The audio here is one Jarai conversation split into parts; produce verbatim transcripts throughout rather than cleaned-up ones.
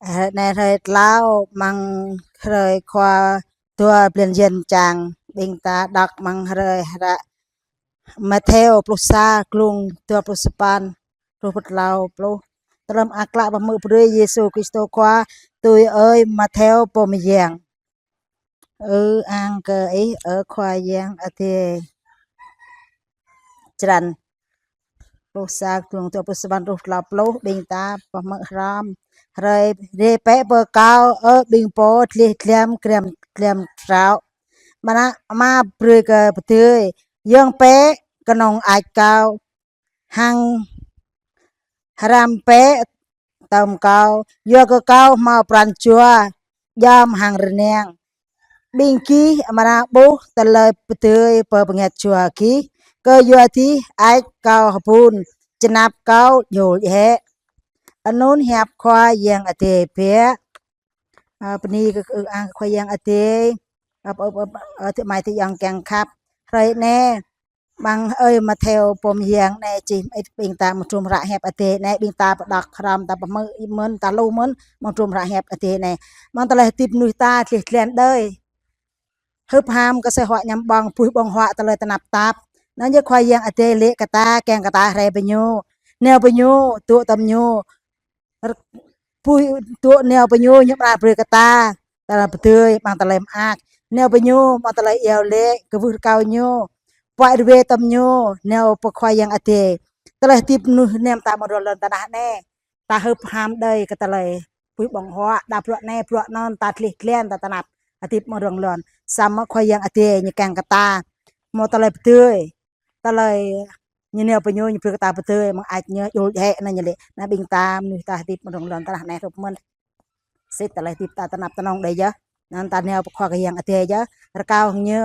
Hrơi anai hrơi tlâo amăng hrơi khua dua blan yan čang. Ƀing ta đŏk amăng hrơi hră Mattheo pluh sa, glông dua pluh sapăn truh pơ tlâo pluh. Tơlơi mơak klă pơhmư̆ brơi Yêsu Kristô Khua tui ơi Mattheo pô mơyang. Ư ang kơ Ih, ơ Khua Yang Adai. Črăn pluh sa, glông dua pluh sapăn truh tlâo pluh, ƀing ta pơhmư̆ hrŏm. Hrơi rai bĕ pơ Kâo, ơ ƀing pô dleh dlăm, kriăm dlăm trâo. Mơnă Ama brơi kơ pơdơi, yơ̆ng bĕ kơnơ̆ng ač Kâo, hăng hrăm bĕ tơm Kâo, yua kơ Kâo hmâo pran jua djŏm hăng rơnang. Ƀing gih amra ƀuh tơlơi pơdơi pơ bơngăt jua gih, kơyua dih ač Kâo hơbun, čơnăp Kâo djôl djĕ. Anŭn hiăp Khua Yang Adai biă. Ơ, bơni kơ ư ang Khua Yang Adai. Ơ, ơ, ơ, ơ, adơi amai adơi ayŏng kiăng khăp. Hrơi anai, amăng ơi Mattheo pô mơyang anai čih mơit ƀing ta mơ̆ng trŭm hră hiăp Adai anai, ƀing ta pơđŏk hrŏm, ta pơhmư̆ mơ̆n, ta hluh mơ̆n mơ̆ng trŭm hră hiăp Adai anai. Amăng tơlơi hơdip mơnuih ta dleh dlan đơi. Hưp ham kơ asơi huă añăm ƀơ̆ng, puih ƀơ̆ng huă tơlơi tơnap tap. Anŭn yơh Khua Yang Adai laĭ kơ ta, kiăng kơ ta rai pơ Ñu. Nao pơ Ñu, dŏ tơm Ñu. Rơk-, puih dŏ nao pơ Ñu, Ñu amra brơi kơ ta tơlơi pơdơi amăng tơlơi mơak. Nao pơ Ñu amăng tơlơi iâu laĭ, kwưh rơkâo Ñu. Puăi rơwe tơm Ñu, nao pơ Khua Yang Adai. Tơlơi hơdip mơnuih anăm ta amăng rŏng lŏn tơnah anai. Ta hưp ham đơi kơ tơlơi puih ƀơ̆ng huă, đa bruă anai bruă anŭn, ta dleh dlan, ta tơnap hơdip amăng rŏng lŏn. Samơ̆ Khua Yang Adai Ñu kiăng kơ ta hmâo tơlơi pơdơi. Tơlơi Ñu nao pơ Ñu, Ñu brơi kơ ta pơdơi, mơ̆ng ač Ñu djôl djĕ, anŭn Ñu laĭ. Anŭn ƀing ta mơnuih ta hơdip amăng rŏng lŏn tơnah anai hrup mơ̆n. Sĭt tơlơi hơdip ta tơnap tơnŏng đơi yơh. Anŭn ta nao pơ Khua Yang Adai yơh. Rơkâo hăng Ñu,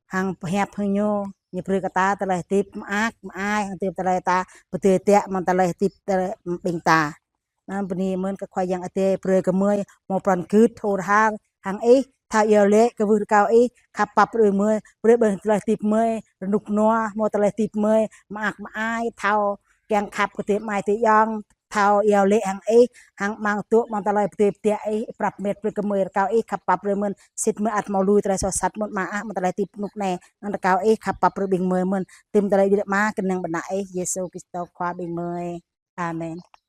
hăng pơhiăp hăng Ñu, Ñu brơi kơ ta tơlơi hơdip mơak, mơai, hăng hơdip tơlơi ta pơdơi tơbiă amăng tơlơi hơdip tơ-, ƀing ta. Anŭn bơni mơ̆n kơ Khua Yang Adai brơi kơ gơmơi hmâo pran gưt hur har hăng Ih, thâo iâu laĭ, kwưh rơkâo Ih, khăp pap brơi gơmơi, brơi ƀơi tơlơi hơdip gơmơi rơnŭk rơnua, hmâo tơlơi hơdip gơmơi mơak mơai, thâo kiăng khăp kơ adơi amai adơi ayŏng, thâo iâu laĭ hăng Ih, hăng amăng dŏ amăng tơlơi pơdơi pơdiă Ih, prăp met brơi kơ gơmơi, rơkâo Ih khăp pap brơi mơ̆n, sĭt gơmơi ăt hmâo lui tơlơi soh sat mơ̆n, mơak mơ̆ng tơlơi hơdip rơnŭk anai, anŭn rơkâo Ih khăp pap brơi ƀing gơmơi mơ̆n, tơm tơlơi djru mă kơnang ƀơi anăn Ih, Yêsu Kristô Khua ƀing gơmơi. Amen.